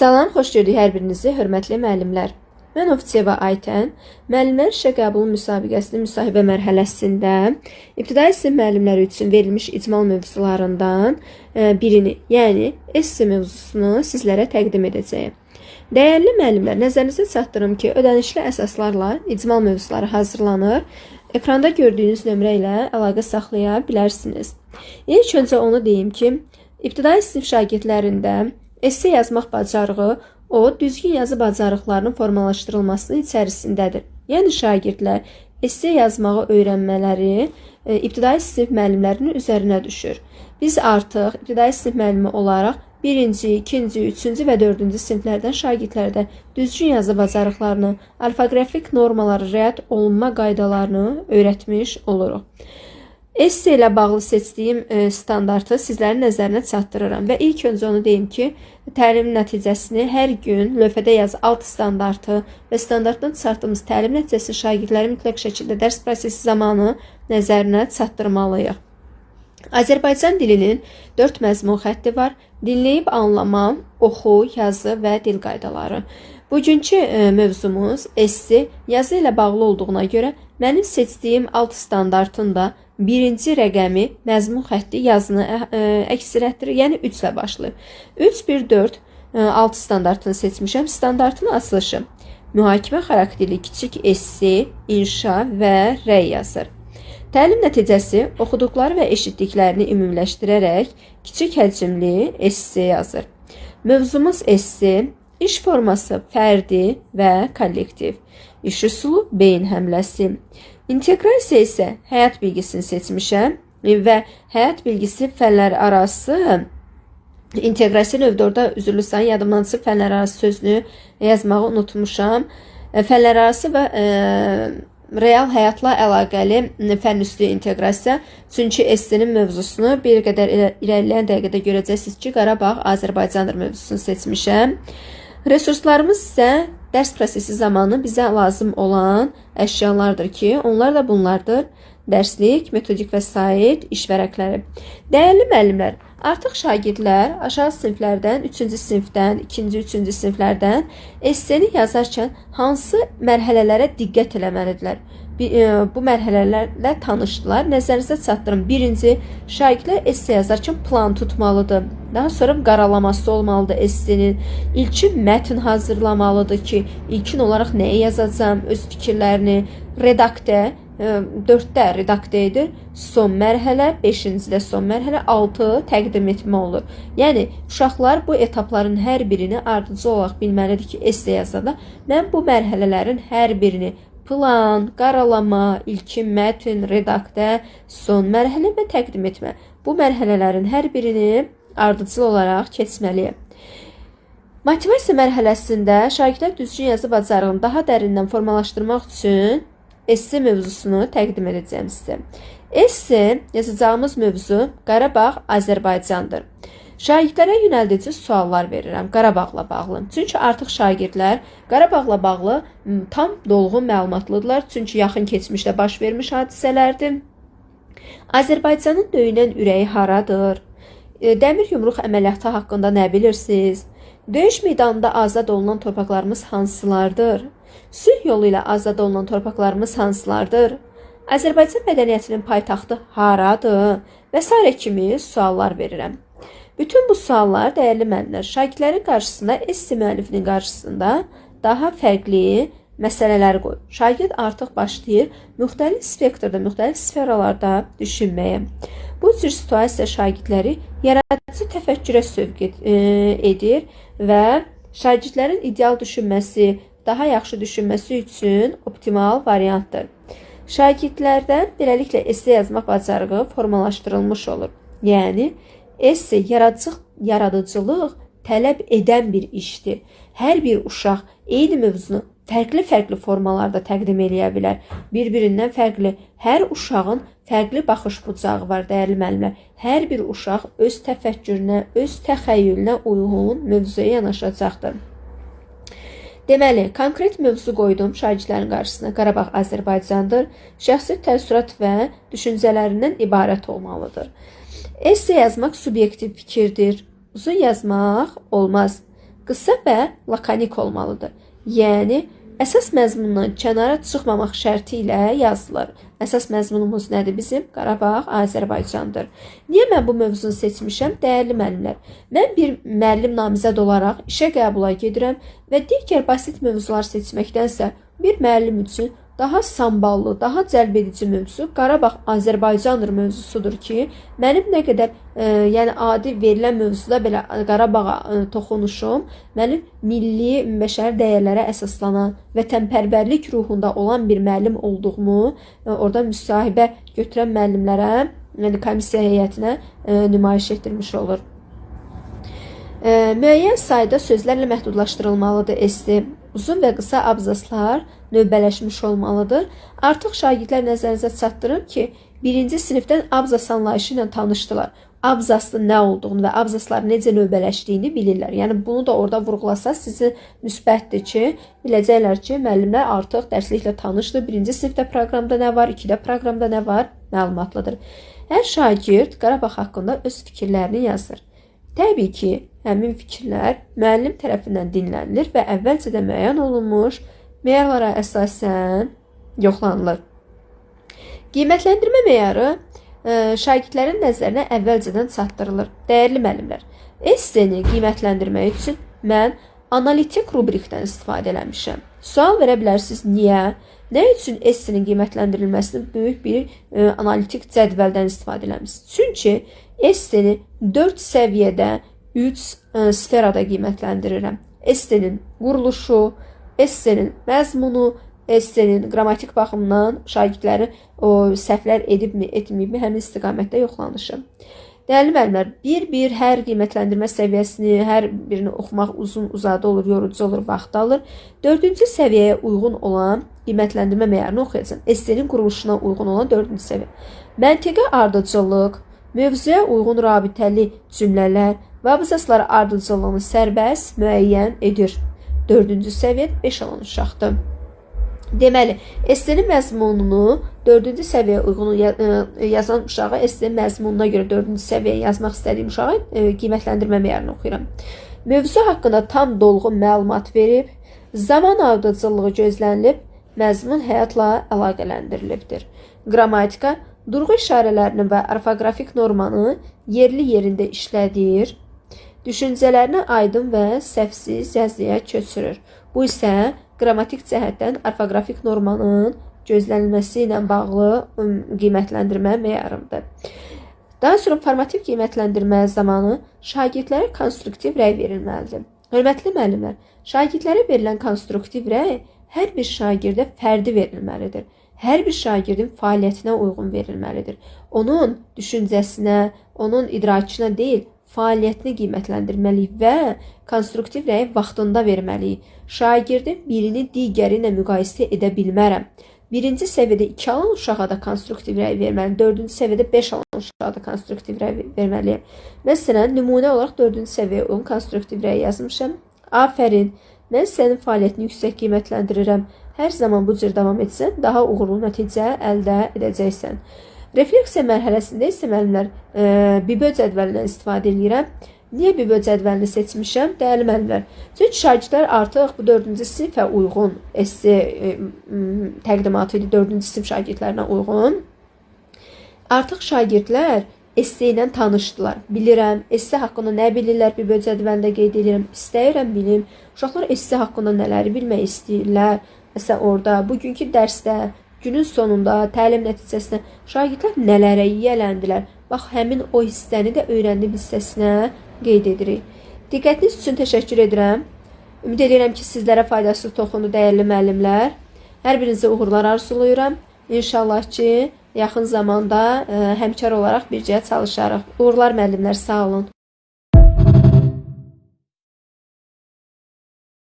Salam, xoş gördük hər birinizi, hörmətli müəllimlər. Mən Ovçeva Aytən, müəllimlər işə qəbulu müsabiqəsinin müsahibə mərhələsində ibtidai sinif müəllimləri üçün verilmiş icmal mövzularından birini, yəni esse mövzusunu sizlərə təqdim edəcəyəm. Dəyərli müəllimlər, nəzərinizə çatdırım ki, ödənişli əsaslarla icmal mövzuları hazırlanır. Ekranda gördüyünüz nömrə ilə əlaqə saxlaya bilərsiniz. İlk öncə onu deyim ki, ibtidai sinif şagirdlərində esse yazmaq bacarığı o düzgün yazı bacarıqlarının formalaşdırılmasının içərisindədir. Yəni şagirdlər esse yazmağı öyrənmələri ibtidai sinif müəllimlərinin üzərinə düşür. Biz artıq ibtidai sinif müəllimi olaraq 1-ci, 2-ci, 3-cü və 4-cü siniflərdən şagirdlərdə düzgün yazı bacarıqlarını, orfoqrafik normalara riayət olunma qaydalarını öyrətmiş oluruq. Esse ilə bağlı seçdiyim standartı sizlərin nəzərinə çatdırıram və ilk öncə onu deyim ki, təlim nəticəsini hər gün lövhədə yaz alt standartı və standartdan çıxartdığımız təlim nəticəsini şagirdlərin mütləq şəkildə dərs prosesi zamanı nəzərinə çatdırmalıyıq. Azərbaycan dilinin 4 məzmun xətti var. Dinləyib anlama, oxu, yazı və dil qaydaları. Bugünkü mövzumuz esse yazı ilə bağlı olduğuna görə mənim seçdiyim alt standartın da birinci rəqəmi məzmun xətti yazını əks etdirir, yəni 3 ilə başlayır. 3, 1, 4, 6 standartını seçmişəm. Standartın açılışı: mühakimə xarakterli kiçik esse, inşa və rəy yazır. Təlim nəticəsi: oxuduqları və eşitdiklərini ümumiləşdirərək kiçik həcmli esse yazır. Mövzumuz esse, iş forması fərdi və kollektiv. İş üsulu beyin həmləsi. İnteqrasiya isə həyat bilgisini seçmişəm və həyat bilgisi fənlər arası inteqrasiya növdə orada üzrlü sayın yadımdan çıxıb fənlər arası sözünü yazmağı unutmuşam. Fənlər arası və real həyatla əlaqəli fənn üstü inteqrasiya. Çünki essenin mövzusunu bir qədər irəliləyən dəqiqədə görəcəksiniz ki, Qarabağ Azərbaycandır mövzusunu seçmişəm. Resurslarımız isə dərs prosesi zamanı bizə lazım olan əşyalardır ki, onlar da bunlardır: dərslik, metodik vəsait, iş vərəqləri. Dəyərli müəllimlər, artıq şagirdlər aşağı siniflərdən, 3-cü sinifdən, 2-ci, 3-cü siniflərdən esseni yazarkən hansı mərhələlərə diqqət eləməlidirlər? Bu mərhələlərlə tanışdılar. Nəzərinizə çatdırım. Birinci, şagirdlər esse yazarkən plan tutmalıdır. Daha sonra qaralaması olmalıdır essenin. İlkin mətn hazırlamalıdır ki, ilkin olaraq nəyi yazacağam, öz fikirlərini redaktə, 4-də redaktə edir. Son mərhələ, 5-ci də son mərhələ, 6 təqdim etmə olur. Yəni uşaqlar bu etapların hər birini ardıcıl olaraq bilməlidir ki, esse yazanda mən bu mərhələlərin hər birini plan, qaralama, ilkin mətn, redaktə, son mərhələ və təqdim etmə. Bu mərhələlərin hər birini ardıcıl olaraq keçməliyəm. Motivasiya mərhələsində şagirdlər düzgün yazı bacarığını daha dərindən formalaşdırmaq üçün esse mövzusunu təqdim edəcəyəm sizə. Esse yazacağımız mövzu Qarabağ Azərbaycandır. Şagirdlərə yönəldici suallar verirəm Qarabağla bağlı. Çünki artıq şagirdlər Qarabağla bağlı tam dolğun məlumatlıdırlar. Çünki yaxın keçmişdə baş vermiş hadisələrdir. Azərbaycanın döyünən ürəyi haradır? Dəmir yumruq əməliyyatı haqqında nə bilirsiniz? Döyüş meydanında azad olunan torpaqlarımız hansılardır? Sülh yolu ilə azad olunan torpaqlarımız hansılardır? Azərbaycan mədəniyyətinin paytaxtı haradır? Və sairə kimi suallar verirəm. Bütün bu suallar, dəyərli müəllimlər, şagirdlərin qarşısında, esse müəllifinin qarşısında daha fərqli məsələlər qoyur. Şagird artıq başlayır müxtəlif spektrdə, müxtəlif sferalarda düşünməyə. Bu cür situasiya şagirdləri yaradıcı təfəkkürə sövq edir və şagirdlərin ideal düşünməsi, daha yaxşı düşünməsi üçün optimal variantdır. Şagirdlərdən beləliklə esse yazmaq bacarığı formalaşdırılmış olur. Yəni esse yaradıcılıq tələb edən bir işdir. Hər bir uşaq eyni mövzunu fərqli-fərqli formalarda təqdim eləyə bilər. Bir-birindən fərqli. Hər uşağın fərqli baxış bucağı var, dəyərli müəllimlər. Hər bir uşaq öz təfəkkürünə, öz təxəyyülünə uyğun mövzuya yanaşacaqdır. Deməli, konkret mövzu qoydum şagirdlərin qarşısına. Qarabağ Azərbaycandır. Şəxsi təəssürat və düşüncələrindən ibarət olmalıdır. Esse yazmaq subyektiv fikirdir. Uzun yazmaq olmaz. Qısa və lakonik olmalıdır. Yəni, əsas məzmundan kənara çıxmamaq şərti ilə yazılır. Əsas məzmunumuz nədir bizim? Qarabağ Azərbaycandır. Niyə mən bu mövzunu seçmişəm? Dəyərli müəllimlər, mən bir müəllim namizəd olaraq işə qəbula gedirəm və digər basit mövzular seçməkdənsə bir müəllim üçün daha samballı, daha cəlb edici mövzu Qarabağ Azərbaycandır mövzusudur ki, mənim nə qədər yəni adi verilən mövzuda belə Qarabağa toxunuşum mənim milli bəşəri dəyərlərə əsaslanan, vətənpərvərlik ruhunda olan bir müəllim olduğumu orada müsahibə götürən müəllimlərə, yəni komissiya heyətinə nümayiş etdirmiş olur. Müəyyən sayda sözlərlə məhdudlaşdırılmalıdır esse. Uzun və qısa abzaslar növbələşmiş olmalıdır. Artıq şagirdlər nəzərinizə çatdırım ki, birinci sinifdən abzas anlayışı ilə tanışdılar. Abzasın nə olduğunu və abzasların necə növbələşdiyini bilirlər. Yəni bunu da orada vurğulasa sizin müsbətdir ki, biləcəklər ki, müəllimlər artıq dərsliklə tanışdır. Birinci sinifdə proqramda nə var, ikidə proqramda nə var, məlumatlıdır. Hər şagird Qarabağ haqqında öz fikirlərini yazır. Təbii ki, həmin fikirlər müəllim tərəfindən dinlənilir və əvvəlcədən müəyyən olunmuş meyarlara əsasən yoxlanılır. Qiymətləndirmə meyarı şagirdlərin nəzərinə əvvəlcədən çatdırılır. Dəyərli müəllimlər, esseni qiymətləndirmək üçün mən analitik rubrikdən istifadə eləmişəm. Sual verə bilərsiniz, niyə? Nə üçün essenin qiymətləndirilməsini böyük bir analitik cədvəldən istifadə eləmişsiniz? Çünki esseni 4 səviyyədə 3 sferada qiymətləndirirəm. Essenin quruluşu, essenin məzmunu, essenin qrammatik baxımdan şagirdləri o səhvlər edibmi, etməyibmi həmin istiqamətdə yoxlanışı. Dəyərli müəllimlər, bir-bir hər qiymətləndirmə səviyyəsini, hər birini oxumaq uzun uzadı olur, yorucu olur, vaxt alır. 4-cü səviyyəyə uyğun olan qiymətləndirmə meyarını oxuyacağam. Essenin quruluşuna uyğun olan 4-cü səviyyə. Məntiqə ardıcıllıq, mövzuya uyğun rabitəli cümlələr və abzaslar ardıcıllığını sərbəst müəyyən edir. 4-cü səviyyə 5 alan uşaqdır. Deməli, essenin məzmununu 4-cü səviyyəyə uyğun yazan uşağa, essenin məzmununa görə 4-cü səviyyəyə yazmaq istədiyim uşağa qiymətləndirmə meyarını oxuyuram. Mövzu haqqında tam dolğun məlumat verib, zaman ardıcıllığı gözlənilib, məzmun həyatla əlaqələndirilibdir. Qrammatika, durğu işarələrini və orfoqrafik normanı yerli yerində işlədir, düşüncələrini aydın və səhvsiz yazıya köçürür. Bu isə qrammatik cəhətdən orfoqrafik normanın gözlənilməsi ilə bağlı qiymətləndirmə meyarıdır. Daha sonra formativ qiymətləndirmə zamanı şagirdlərə konstruktiv rəy verilməlidir. Hörmətli müəllimlər, şagirdlərə verilən konstruktiv rəy hər bir şagirdə fərdi verilməlidir. Hər bir şagirdin fəaliyyətinə uyğun verilməlidir. Onun düşüncəsinə, onun idrakına deyil, fəaliyyətini qiymətləndirməliyik və konstruktiv rəyi vaxtında verməliyik. Şagirdin birini digəri ilə müqayisə edə bilmərəm. Birinci səviyyədə 2 alan uşağa da konstruktiv rəy verməliyəm. 4-cü səviyyədə 5 alan uşağa da konstruktiv rəy verməliyəm. Məsələn, nümunə olaraq 4-cü səviyyəyə uyğun konstruktiv rəy yazmışam. Afərin, mən sənin fəaliyyətini yüksək qiymətləndirirəm. Hər zaman bu cür davam etsən, daha uğurlu nəticə əldə edəcəksən. Refleksiya mərhələsində isə müəllimlər Bibö cədvəlindən istifadə edirəm. Niyə Bibö cədvəlini seçmişəm? Dəyərli müəllimlər, çünki şagirdlər artıq bu 4-cü sinifə uyğun esse təqdimatı idi, 4-cü sinif şagirdlərinə uyğun. Artıq şagirdlər esse ilə tanışdılar. Bilirəm, esse haqqında nə bilirlər, Bibö cədvəlində qeyd edirəm. İstəyirəm bilim, uşaqlar esse haqqında nələri bilmək istəyirlər. Məsələn, orada bugünkü dərsdə, günün sonunda, təlim nəticəsində şagirdlər nələrə yiyələndilər? Bax, həmin o hissəni də öyrəndim hissəsinə qeyd edirik. Diqqətiniz üçün təşəkkür edirəm. Ümid edirəm ki, sizlərə faydası toxundu, dəyərli müəllimlər. Hər birinizə uğurlar arzulayıram. İnşallah ki, yaxın zamanda həmkar olaraq bircə çalışarıq. Uğurlar müəllimlər, sağ olun.